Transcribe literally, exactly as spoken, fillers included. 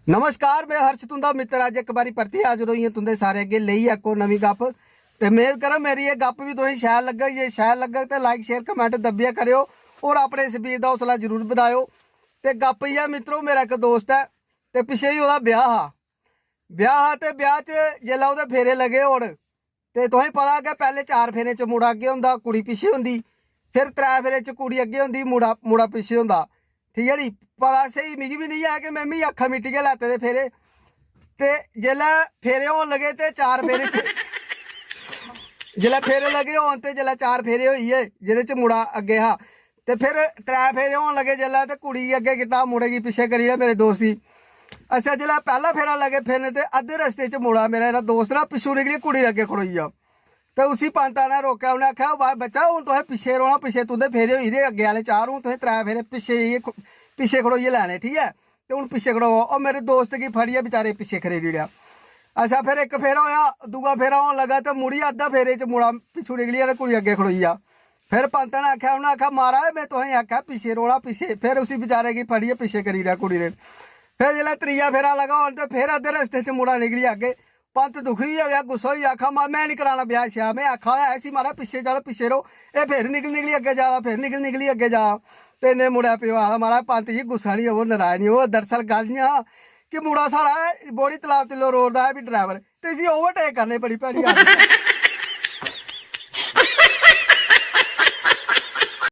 नमस्कार, में हर्ष, तुंदा मित्र। अज्ज इक बारी परतियै हाजर होई आं तुंदे सारे अग्गें, लेइयै इक होर नमीं गप्प। ते मेद करो मेरी एह् गप्प बी तुसेंगी शैल लग्गग। जे शैल लग्गग ते like, share, comment दब्बियै करेओ, होर अपने इस वीर दा हौसला जरूर बधाएओ। ते गप्प इ'यै मित्रो, मेरा इक दोस्त ऐ, ते पिच्छें ही ओह्दा ब्याह् हा। ब्याह् हा ते ब्याह् च जेल्लै ओह्दे फेरे लगे होन, ते तुसेंगी पता कि पैह्ले चार फेरे च मुड़ा अग्गें होंदा, कुड़ी पिच्छें होंदी, फिर त्रै फेरे च कुड़ी अग्गें होंदी, मुड़ा मुड़ा पिच्छें होंदा। ठीक ऐ नी? पता स्हेई मिगी बी निं ऐ कि में मी अक्खां मिट्टी गै लैते दे फेरे। ते जेल्लै फेरे होन लगे ते चार फेरे च जेल्लै फेरे लगे होन ते जेल्लै चार फेरे होई गे, जेह्दे च मुड़ा अग्गें हा, ते फिर त्रै फेरे होन लगे जेल्लै, ते कुड़ी गी अग्गें कीता, मुड़े गी पिच्छें करी ओड़ेआ, मेरे दोस्त गी। अच्छा, जेल्लै पैह्ला फेरा लगे फिरन, ते अद्धे रस्ते च मुड़ा, मेरा जेह्ड़ा दोस्त ना, पिच्छू निकली कुड़ी दे अग्गें खड़ोई गेआ। ते उसी पंत ने रोकेआ, उ'नें आखेआ, "बा-, बच्चा, हून तुसें पिच्छें रौह्ना, पिच्छें तुं'दे फेरे होई गेदे, अग्गें आह्ले चार, हून तुसें त्रै फेरे पिच्छें जाइयै ख-, पिच्छें खड़ोइयै लैने, ठीक ऐ? ते हून पिच्छें खड़ोवो।" ओह् मेरे दोस्त गी फड़ियै बेचारे पिच्छें खड़ेरी ओड़ेआ। अच्छा, फिर इक फेरा होआ, दूआ फेरा होन लगा, ते मुड़ियै अद्धा फेरे च मुड़ा पिच्छू निकली गेआ ते कुड़ी अग्गें खड़ोई गेआ। फिर पंत ने आखेआ, उ'नें आखेआ, "महाराज, में तुसेंगी आखेआ पिच्छे रौह्ना, पिच्छे।" फिर उसी बेचारे गी फड़ियै पिच्छे करी ओड़ेआ कुड़ी दे। फिर जिसलै त्रीया फेरा लगा होन, ते फिर अद्धे रस्ते च मुड़ा निकली अग्गें। पंत दुखी होई गेआ, गुस्सा होई गेआ, आखा, "मां, में निं कराना ब्याह् श्याह्।" में आखा दा ऐ इसी, "महाराज, पिच्छे चलो, पिच्छे र'वो।" एह् फिर निकली निकली अग्गें जा दा, फिर निकली निकली अग्गें जा दा। ते इन्ने मुड़े प्यो आखदा, "महाराज, पंत जी, गुस्सा निं होवो, नराज निं होवो। दरअसल गल्ल इ'यां हा कि मुड़ा साढ़ा बोड़ी तलाब तिल्लो रोड दा ऐ बी ड्राइवर, ते इसी ओवरटेक करने बड़ी भैड़ी आदत ऐ।"